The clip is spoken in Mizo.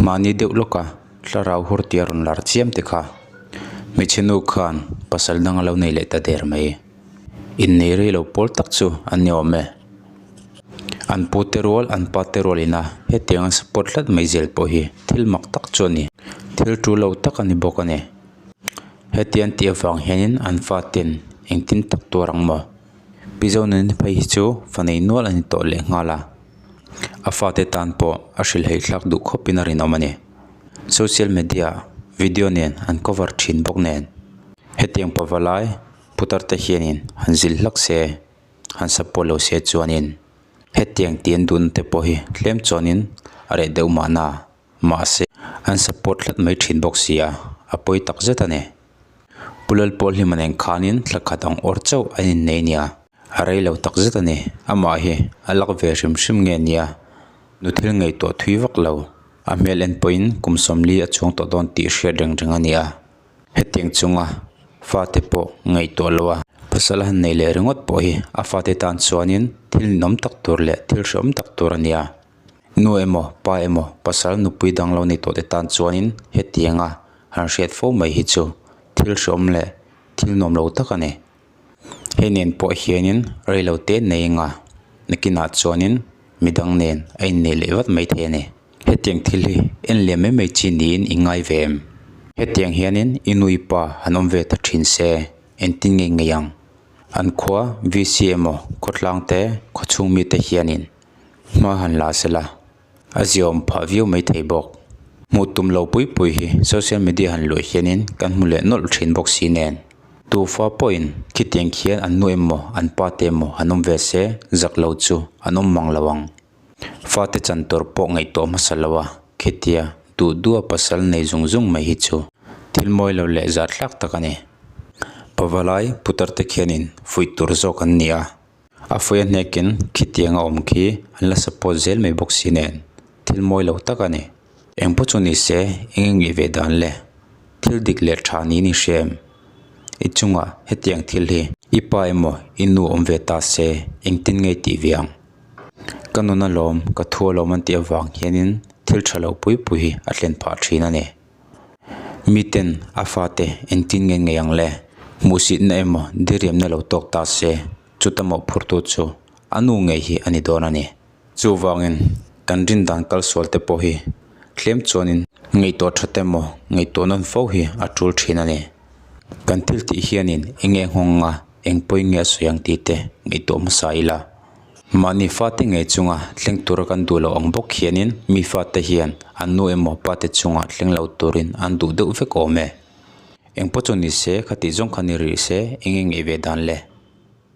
Mahni deuh lawka thlarau hur tia rawn lar chiam te kha hmeichhe nu khan pasal dang a lo nei leh ta der mai. Innei rei lo pawl tak chu an ni awm e. An pu te rual an pa te rual ina hetiang an support tlat mai zel pawh hi thil mak tak chu a ni. Thil tul lo tak a ni bawk a ni. Heti an tih avang hianin an faten engtin tak tuar ang maw? Pi Zonuni phei hi chu fa nei nual a ni tawh leh nghal a. A fate tan pawh a hrilhheih thlak duh khawpin a rinawm a ni. Social media video nen an cover thin bawk nen. Hetiang pavalai putar te hianin han zil hlak se, han support lo se chuanin hetiang tih an duhna te pawh hi tlem chuanin a reh deuh mahna. Mahse, an support tlat mai thin bawk si a, a pawi tak zet a ni. Pu Lalpawlhlima nen khanin thla khat ang awr chauh an innei nia, a rei lo tak zet a ni. Amah hi a lak ve hrim hrim nge nia, nu thil ngaihtuah thui vak lo. A hmel en pawhin kum 40 a chuang tawh dawn tih hriat reng reng a ni a. Hetiang chunga fate pawh ngaihtuah lo a, pasal han nei leh ringawt pawh hi a fate tan chuanin thil ninawm tak tur leh thil hrehawm tak tur a ni a. Nu emaw, pa emaw, pasal nupui dang lo ni tawh te tan chuanin hetianga han hriat fo mai hi chu thil hreawm leh thil nuam lo tak a ni. Hei nen pawh hianin rei lo te nei anga nakinah chuanin midang nen a inneih leh vat mai thei a ni. Hetiang thil hi en leh mai mai chi niin i ngai ve em? Hetiang hianin i nui pa han awm ve ta thin se engtin nge ngei ang? An khua VC emaw khawtlang te khawchhung mite hianin Hma han la se la, a ziaawm phah viau mai thei bawk. Hmuh tum lo pui pui hi social media han luah hianin kan hmu leh nawlh thin bawk si nen. Tufa pawhin khitiang khian an nu emaw an pa te emaw han awm ve se zak lo chu an awm mang lo ang. Fate chan tur pawh ngaihtuah hmasa lo a, khitia duh duha pasal nei zung zung mai hi chu thil mawi lo leh zar hlak tak a ni. Pavalai putar te khianin fuih tur zawk an ni a. A fuih a hnekin khitiang a awm khi an la support zel mai bawk si nen thil mawi lo tak a ni. Eng pawh chu ni se eng eng ngeih ve dan le? Thil dik leh tha niin i hria em? I chungah hetiang thil hi i pa emaw i nu awm ve ta se engtin nge i tih ve ang? Ka nun alawm ka thu alawm an tih avang hianin thil tha lo pui pui hi a thlen phah thin a ni. Miten a fate engtin nge ngei ang le? Hmuhsitna emaw diriamna lo tawk ta se, chuta mawhphurtu chu a nu ngei hi a ni dawn a ni. Chuvangin kan rindan kalsual te pawh hi tlem chuanin ngaihtuah that emaw ngaihtuah nawn fo hi a tul thin a ni. Kan thil tih hianin eng nge nghawng a, eng pawi nge a sawi ang tih te ngaihtuah hmasa ila. Mahni fate ngei chunga thleng tura kan duh loh ang bawk hianin mi fate hian an nu emaw pate chunga thleng lo turin an duh deuh vek awm e. Engpawh chu ni se, khatih zawng kha ni rih se, eng nge ngeih ve dan le?